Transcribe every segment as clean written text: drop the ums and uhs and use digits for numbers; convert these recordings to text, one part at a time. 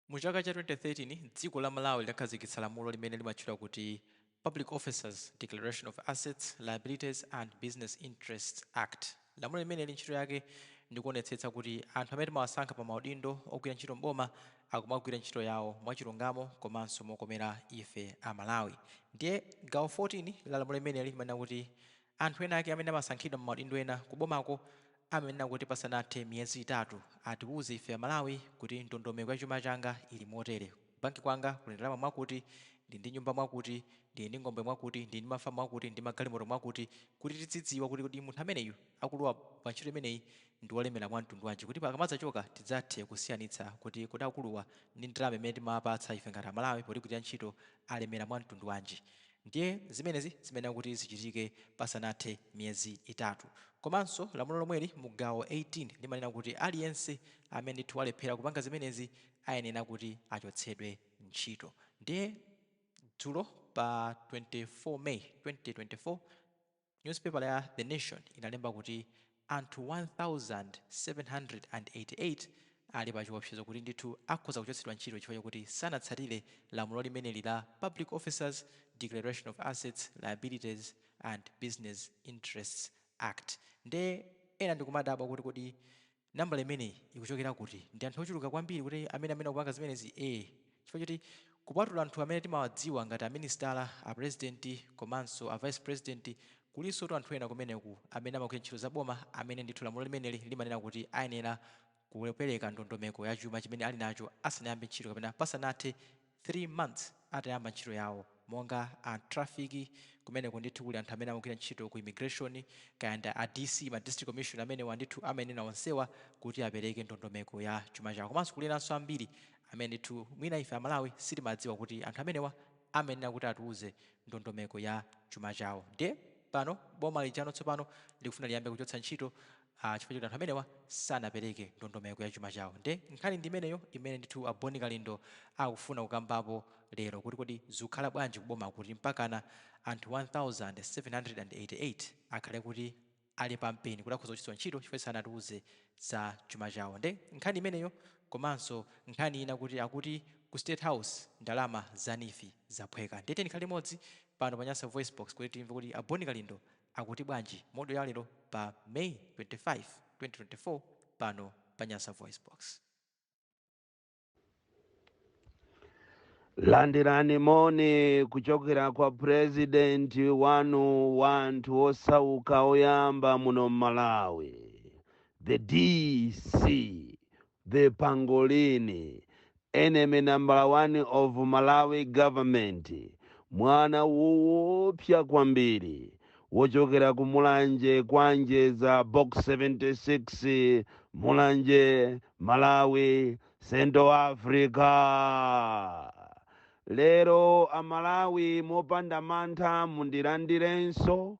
Mu chaka cha 2013, dziko la Malawi lidakhazikitsa lamulo limene limatchedwa kuti Public Officers Declaration of Assets, Liabilities and Business Interests Act. Lamulo limeneli ntchito yake ndikuonetsetsa kuti anthu amene timawasankha pa maudindo ogwira ntchito m'boma akumagwira ntchito yawo mwachilungamo komanso mokomera ife a Malawi. Ndiye gawo 14 la lamulo limeneli limanena kuti anthu ena ake amene amasankhidwa m'maudindo ena kubomako amayenera kuti pasanathe miyezi 3 atiuze ife Amalawi kuti ndondomeko ya chuma changa ili motere, kubanki kwanga kuli ndalama mwakuti, ndili ndi nyumba mwakuti, ndili ndi ng'ombe mwakuti, ndili ndi mafamu mwakuti, ndi magalimoto mwakuti, kuti tidzidziwa kuti kodi munthu ameneyu akulowa pa ntchito imeneyi ndi wolemera mwa mtundu wanji, kuti akamadzachoka tidzathe kusiyanitsa kuti kodi akuluwa ndi ndalama imene timawapatsa ife ngati Amalawi potigwirira ntchito alemera mwa mtundu wanji. Ndiye zimenezi zimayenera kuti zichitike pasanathe miyezi 3. Komanso lamulo lomweli mu gawo 18 limanena kuti aliyense amene ndithu walephera kupanga zimenezi ayenera kuti achotsedwe ntchito. Ndiye dzulo pa 24 May 2024, newspaper ya The Nation inalemba kuti anthu 1,788 ali pa chiopsezo kuti ndithu akhoza kuchotsedwa ntchito chifukwa chakuti sanatsatire lamulo limeneli la Public Officers Declaration of Assets, Liabilities and Business Interests Act. Nde ena ndikumadabwa kuti kodi nambala imeneyi ikuchokera kuti? Ndi anthu ochuluka kwambiri kuti amene akupanga zimenezi? Ee, chifukwa choti kupatula anthu amene timawadziwa ngati a minisitala, a president komanso a vice president, kulinsotu anthu ena kumeneku amene amagwira ntchito za boma amene ndithu lamulo limeneli limanena kuti ayenera kupereka ndondomeko ya chuma chimene ali nacho asanayambe ntchito kapena pasanathe 3 months atayamba ntchito yawo, monga a traffic kumeneko ndithu kuli anthu amene amagwira ntchito ku immigration, kaya ndi a DC, ma district commissioner amenewa ndithu amayenera onsewa kuti apereke ndondomeko ya chuma chawo. Komanso kuli enanso ambiri amene ndithu mwina ife Amalawi sitimadziwa kuti anthu amenewa amayenera kuti atiuze ndondomeko ya chuma chawo. Ndiye pano boma lijano tsopano likufuna liyambe kuchotsa ntchito chifukwa choti anthu amenewa sanapereke ndondomeko ya chuma chawo. Nde nkhani ndi imeneyo imene ndithu a Bon Kalindo akufuna kukambapo lero, kuti kodi zikukhala bwanji kuboma kuti mpakana anthu 1,788 akhale kuti ali pampeni kuti akhoza kuchotsedwa ntchito chifukwa sanatiuze za chuma chawo. Nde nkhani imeneyo komanso nkhani ina kuti akuti ku State House ndalama za NEEF zaphweka. Ndiye tikhale limodzi pano pa Nyasa Voice Box kuti timve kuti a Bon Kalindo akuti bwanji modo ya lero pa May 25, 2024 pano pa Nyasa Voice Box. Landirani moni kuchokera kwa president wanu wa anthu osauka oyamba muno Malawi, the DC, the Pangolini, enemy number one of Malawi government, mwana woopsa kwambiri wochokera ku Mulanje kwa Njeza, Box 76, Mulanje, Malawi, Central Africa. Lero Amalawi, mopanda mantha mundilandirenso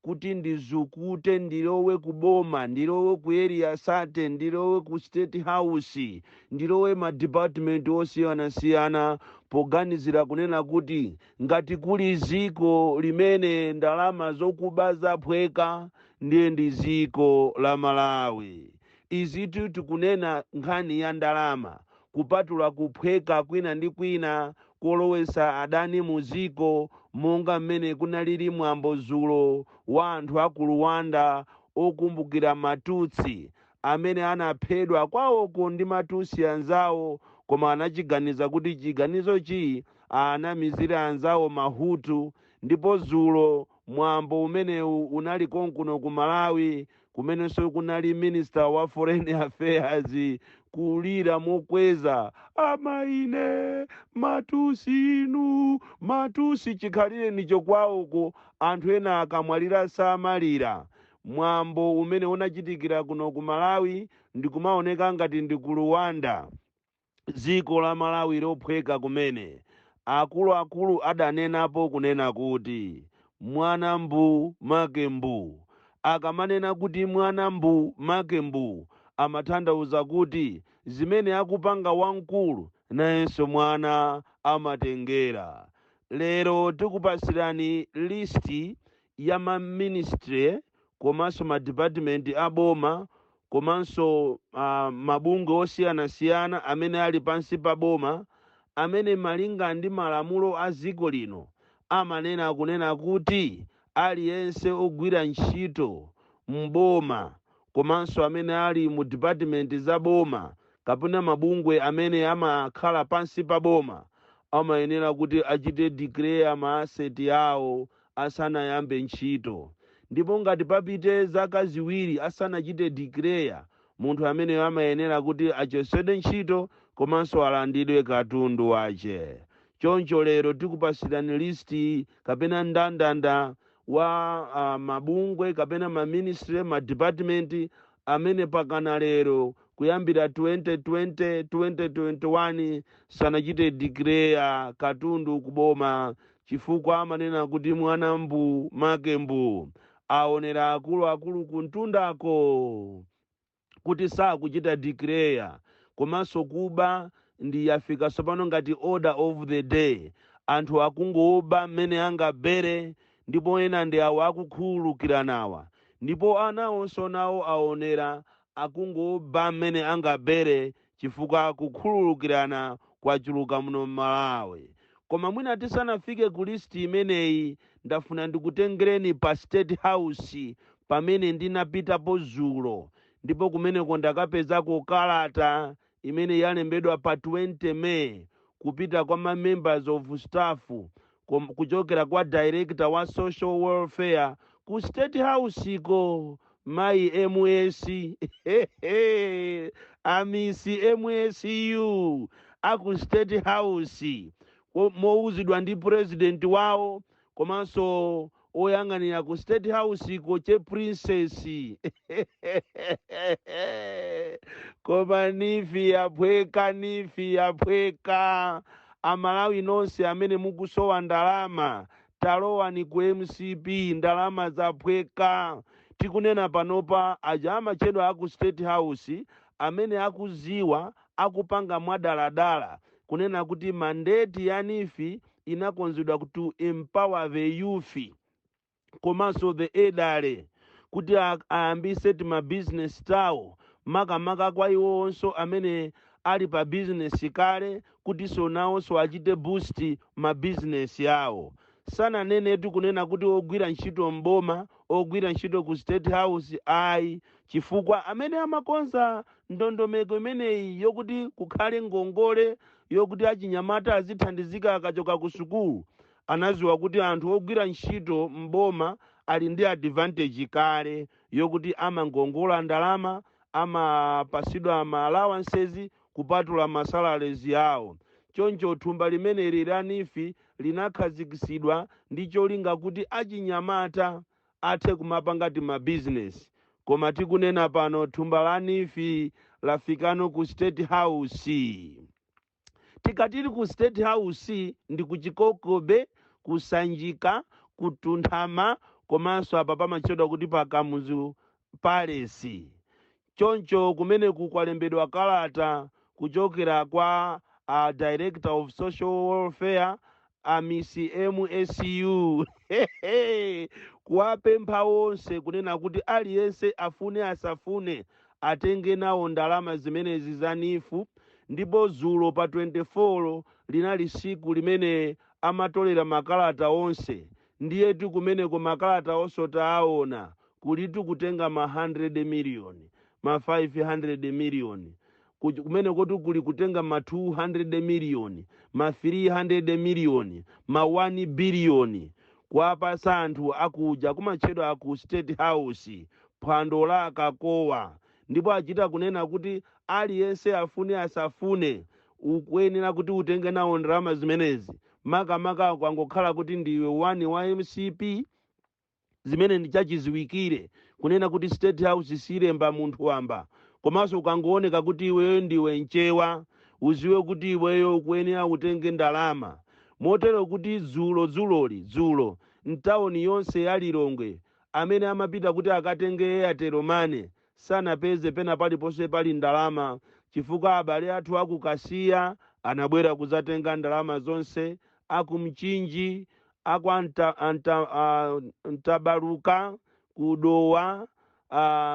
kuti ndizukute, ndilowe ku boma, ndilowe ku Area 30, ndilowe ku State House, ndilowe ma department osiyanasiyana, poganizira kunena kuti ngati kuli ziko limene ndalama zokuba zaphweka, ndiye ndi ziko la Malawi. Izitu tikunena nkhani ya ndalama, kupatula kuphweka kwina ndi kwina kolowesa adani mu ziko, monga mmene kunalili mwambo zulo wa anthu a ku Rwanda okumbukira Matutsi amene anaphedwa kwawoko ndi Matusi anzawo, koma anachiganiza kuti chiganizochi anamizire anzawo Mahutu. Ndipo zulo mwambo umenewu unali konkuno ku Malawi, kumenenso kunali minister wa foreign affairs kulira mokweza, "Amaine Matusi inu Matusi!" Chikhalire nicho kwawoko anthu ena akamwalira samalira. Mwambo umene unachitikira kuno ku Malawi ndikumaoneka ngati ndi ku Rwanda. Dziko la Malawi lophweka kumene. Akuluakulu adanenapo kunena kuti mwana mbu make mbu. Akamanena kuti mwana mbu make mbu, amatanthauza kuti zimene akupanga wamkulu nayenso mwana amatengera. Lero tikupasirani list ya ma ministry komanso ma department a boma. komanso mabungwe osiyanasiyana amene ali pansi pa boma, amene malinga ndi malamulo a dziko lino amanena kunena kuti aliyense ogwira ntchito mboma komanso amene ali mu department za boma kapena mabungwe amene amakhala pansi pa boma amayenera kuti achite declare ma asset awo asanayambe ntchito. Ndipo ngati papite zaka 2 asanachite declare, munthu ameneyo amayenera kuti achosedwe ntchito komanso alandidwe katundu wache. Choncho lero tikupasirani list kapena ndandanda wa mabungwe kapena ma ministry, ma department amene pakana lero kuyambira 2020, 2021 sanachite declare katundu kuboma, chifukwa amanena kuti mwana mbu make mbu. Aonera akuluakulu kuntundako kuti sakuchita declare, komanso kuba ndi yafika tsopano ngati order of the day. Anthu akungoba mmene angabere, ndipo ena ndi awo akukhululukiranawa, ndipo anawonso nawo aonera akungoba mmene angabere, chifukwa kukhululukirana kwachuluka muno m'Malawi. Koma mwina tisanafike ku list imeneyi, ndafuna ndikutengereni pa State House pamene ndinapitapo zulo, ndipo kumeneko ndakapezako kalata imene yalembedwa pa 20 May kupita kwa ma members of staff kuchokera kwa director wa social welfare ku State House ko, mayi ms amisi msu aku State House, mouzidwa ndi president wawo komanso oyang'anira ku State House ko, che Princess. Koma NEEF yaphweka, NEEF yaphweka. Amalawi nonse amene mukusowa ndalama, talowani ku MCP, ndalama zaphweka. Tikunena panopa, aja amachedwa aku State House amene akuziwa akupanga mwadaladala kunena kuti mandate ya NEEF inakonzedwa to empower the youth komanso the elderly kuti ayambise tima business tawo, makamaka kwa iwonso amene ali pa business kale, kutinso nawonso achite boost ma business yawo. Sananenetu kunena kuti ogwira ntchito mboma, ogwira ntchito ku State House, ayi, chifukwa amene amakonza ndondomeko imeneyi yokuti kukhale ngongole yokuti achinyamata azithandizika akachoka ku sukulu anaziwa kuti anthu ogwira ntchito mboma ali ndi advantage kale yokuti amangongola ndalama, amapasidwa ma allowances kupatula ma salaries yawo. Choncho thumba limeneli la NEEF linakhazikitsidwa ndi cholinga kuti achinyamata athe kumapanga ti ma business. Koma tikunena pano, thumba la NEEF lafikano ku State House. Tikatili ku State House, ndi ku Chikokobe, kusanjika, kutunthama, komanso apa pamatchedwa kuti pa Kamuzu Palace. Choncho kumeneku kwalembedwa kalata kuchokera kwa a director of social welfare, amisi msu, kuwapempha onse kunena kuti aliyense afune asafune atenge nawo ndalama zimenezi za NEEF. Ndipo zulo pa 24 linali siku limene amatolera makalata onse. Ndiyetu kumeneko makalata onse taona kulitu kutenga ma 100 million, ma 500 million, kumene koti kuli kutenga ma 200 million, ma 300 million, ma 1 billion, kuwapasa anthu akuja kumatchedwa aku State House, phwando la akakowa. Ndipo achita kunena kuti aliyense afune asafune ukuyenera kuti utenge nawo ndalama zimenezi, makamaka kwangokhala kuti ndiwe wani wa MCP, zimene ndichachiziwikire kunena kuti State House silemba munthu wamba. Komanso ukangooneka kuti iweyo ndiwe mchewa, uziwe kuti iweyo ukuyenera utenge ndalama. Motero kuti dzulo dzuloli dzulo mtawuni yonse ya Lilongwe, amene amapita kuti akatenge Airtel Money sanapeze pena paliponse pali ndalama, chifukwa abale athu akukasiya anabwera kudzatenga ndalama zonse, akumchinji, aku Ntabaluka, kudowa,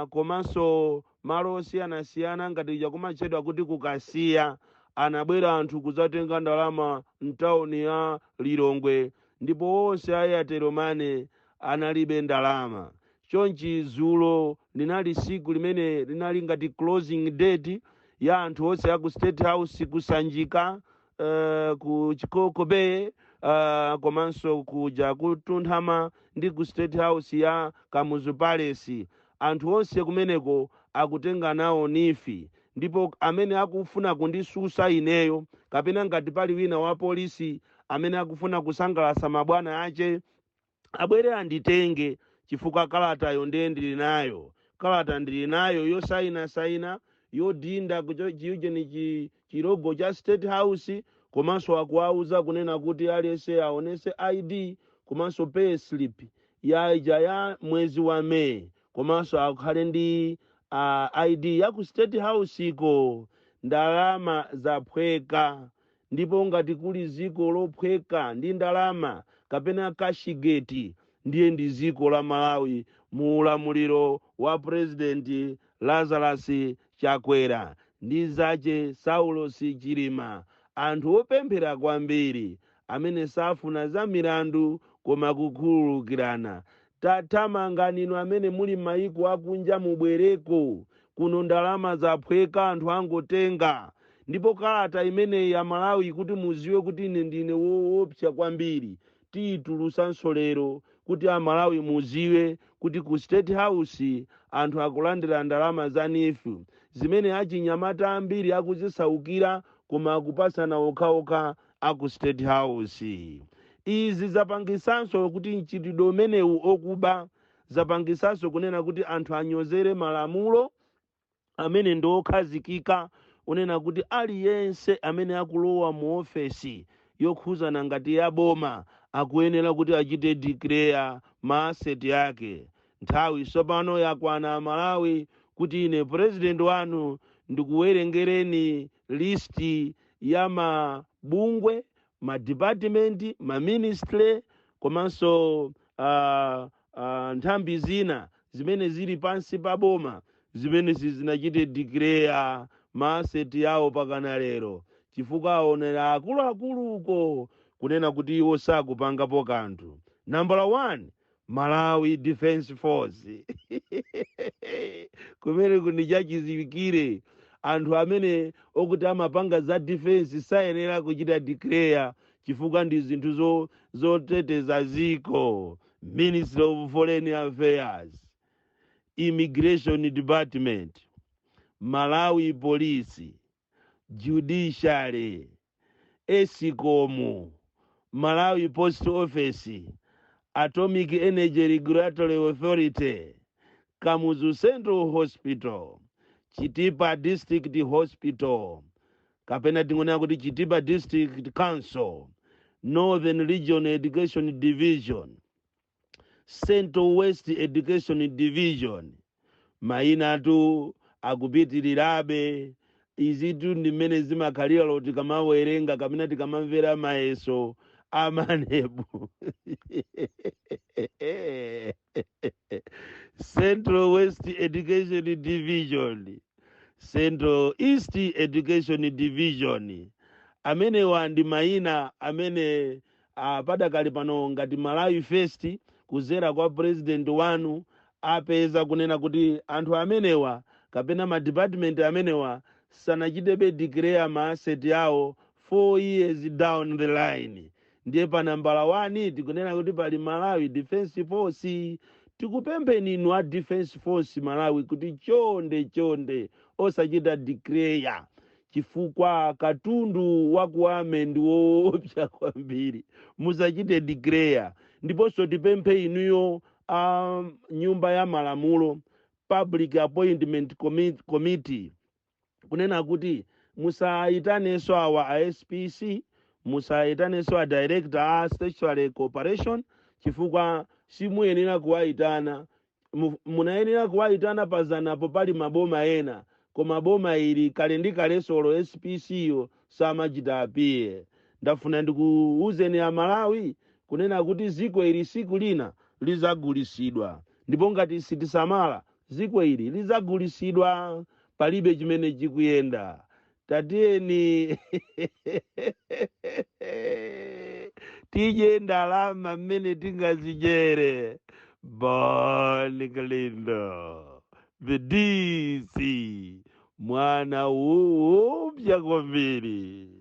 komanso Malo osiyanasiyana ngati chakumatchedwa kuti kukasiya, anabwera anthu kudzatenga ndalama mtawuni ya Lilongwe, ndipo onse a Airtel Money analibe ndalama. Chonchi zulo linali siku limene linali ngati closing date ya anthu onse aku State House, kusanjika, ku Chikoko Bay, komanso kuja kutunthama ndi ku State House ya Kamuzu Palace. Anthu onse kumeneko akutenga nawo NEEF. Ndipo amene akufuna kundisusa ineyo, kapena ngati pali wina wa polisi amene akufuna kusangalatsa mabwana ache, abwere anditenge, chifukwa kalatayo ndiye ndili nayo. Kalata ndili nayo yosayinasayina, yodinda chiyujeni chi logo cha State House, komanso akuauza kunena kuti aliyense aonese ID komanso pay slip ya ija ya mwezi wa Meyi, komanso akhale ndi ID ya ku State House iko. Ndalama zaphweka, ndipo ngati kuli ziko lophweka ndi ndalama kapena cashgate, ndiye ndi ziko la Malawi mu ulamuliro wa President Lazarus Chakwera ndi zache Saulos Chilima, anthu opemphera kwambiri amene safuna za milandu koma kukhululukirana. Tathamangani inu amene muli m'mayiko akunja, mubwereko kuno. Ndalama zaphweka, anthu angotenga. Ndipo kalata imeneyi ya Malawi, kuti muziwe kuti ine ndine woopsa kwambiri, tiyitulusanso lero kuti Amalawi muziwe kuti ku State House anthu akulandira ndalama za NEEF zimene achinyamata ambiri akuzisaukira, koma akupasana okhaokha aku State House. Izi zapangisanso kuti mchitidwe umenewu okuba zapangisanso kunena kuti anthu anyozere malamulo amene ndi okhazikika, unena kuti aliyense amene akulowa mu ofesi yokhuzana ngati ya boma akuyenera kuti achite declare ma asset yake. Nthawi tsopano yakwana, Malawi, kuti ine president wanu ndikuwerengereni list ya mabungwe, ma department, ma ministry, komanso nthambi zina zimene zili pansi pa boma zimene sizinachite declare ma asset yawo pakana lero, chifukwa aonera akuluakuluko kunena kuti iwo sakupangapo kanthu. Nambala 1, Malawi Defense Force. Kumene kundichachiziwikire, anthu amene okuti amapanga za defense sayenera kuchita declare chifukwa ndi zinthu zoteteza ziko. Ministry of Foreign Affairs, Immigration Department, Malawi Police, Judiciary, ESCOM, Malawi Post Office, Atomic Energy Regulatory Authority, Kamuzu Central Hospital, Chitipa District Hospital, kapena tingonena kuti Chitipa District Council, Northern Region Education Division, Central West Education Division. Mayina atu akupitirirabe. Izitu ndi mmene zimakhalira lo tikamawerenga kapena tikamamvera mayeso a MANEB. Central West Education Division, Central East Education Division, amenewa ndi mayina amene padakali pano ngati Malawi First kuzera kwa president wanu apeza kunena kuti anthu amenewa kapena ma department amenewa sanachitebe declare ma asset yawo 4 years down the line. Ndiye pa nambala 1 tikunena kuti pali Malawi Defense Force. Tikupempheni inu a Defense Force Malawi kuti chonde chonde osachita declare, chifukwa katundu wakuame ndi woopsa kwambiri. Musachite declare. Ndiponso tipemphe inuyo a nyumba ya malamulo, Public Appointment Committee, kunena kuti musayitanenso awa a SPC, musayitanenso a director a Statutory Corporation, chifukwa simuyenera kuwayitana. Munayenera kuwayitana pazanapo pali maboma ena, koma boma ili kale ndi kalesolo SPC yo samachita apiye. Ndafuna ndikuwuzeni Amalawi kunena kuti ziko ili siku lina lizagulisidwa, ndipo ngati sitisamala Dziko ili lizagulisidwa, palibe chimene chikuyenda. Tatiyeni tidye ndalama mmene tingazidyere. Bon Kalindo, the DC, mwana woopsa kwambiri.